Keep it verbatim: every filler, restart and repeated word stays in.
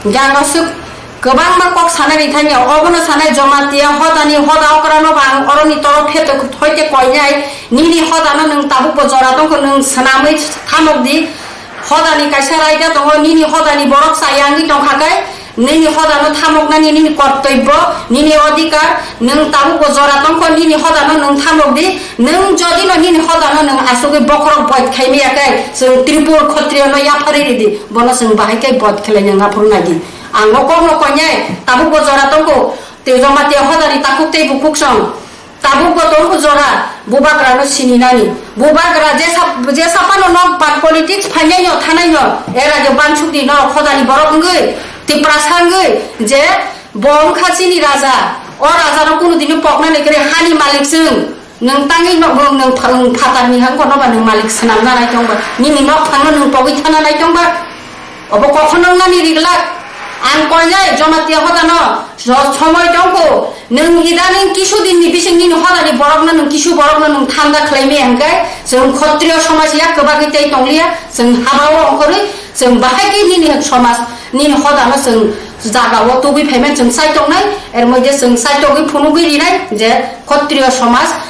Jang aswk kwbangma kok sanani thangya, obono sanai Jamatia hodani hoda okrano bang oroni toro pheto hoite koinai, nini hodano nwng tabukbo jora tongkho, nwng swnamwi thamok di. Hodani kaisa raida tongo, nini hodani borok chaya wngwi tongkha khe, nini hodano thamoknani nini kortobbo, nini odhikar, nwng tabukbo jora tongkho, nini hodano nwng thamok di. Nwng jodi no nini hodano nwng asugwi bokhorok boid khai maya khe, chwng Tripur Khatriyo no yapharwi ridi, bono chwng bahai khe boid khlai nwng aphuru nai di. Ang o kok no koinai, tabuk bo jora tongkho, tei Jamatia hodani takhuk tei bukhuk song. Tabuk bo tongkho jora, bubagra no sini nani. Bubagra je sap-, je sapano nok bat politics phainai no, thanai no, era je bansuk di norok hodani borok wngwi, Tiprasa wngwi, je bo wngkha chini raja, o raja no kunu dino pokna ni kre hani malik chwng. Nwng tangwi no, nwng, nwng pha-, nwng phatar ni hang kono ba nwng malik swnam na nai tong ba. Nini nok phang no nwng pogwi thana nai tong ba. Obo kokhono nani riglak. Ang koinai Jamatia hodano jo somoi tongkho. Nwng idaning kisu din ni bising nini hodani borok no nwng kisu borok no nwng thanda khlai maya hwnkhe chwng Khatriyo somaj yak kwbagwi tei tongliya. Chwng haba o ongkhorwi chwng bahai khe nini somaj nini hodano chwng jaga o tubui phaimani chwng chai tongnai. Er moide chwng chai togwi phunugwi rinai je Khatriyo somaj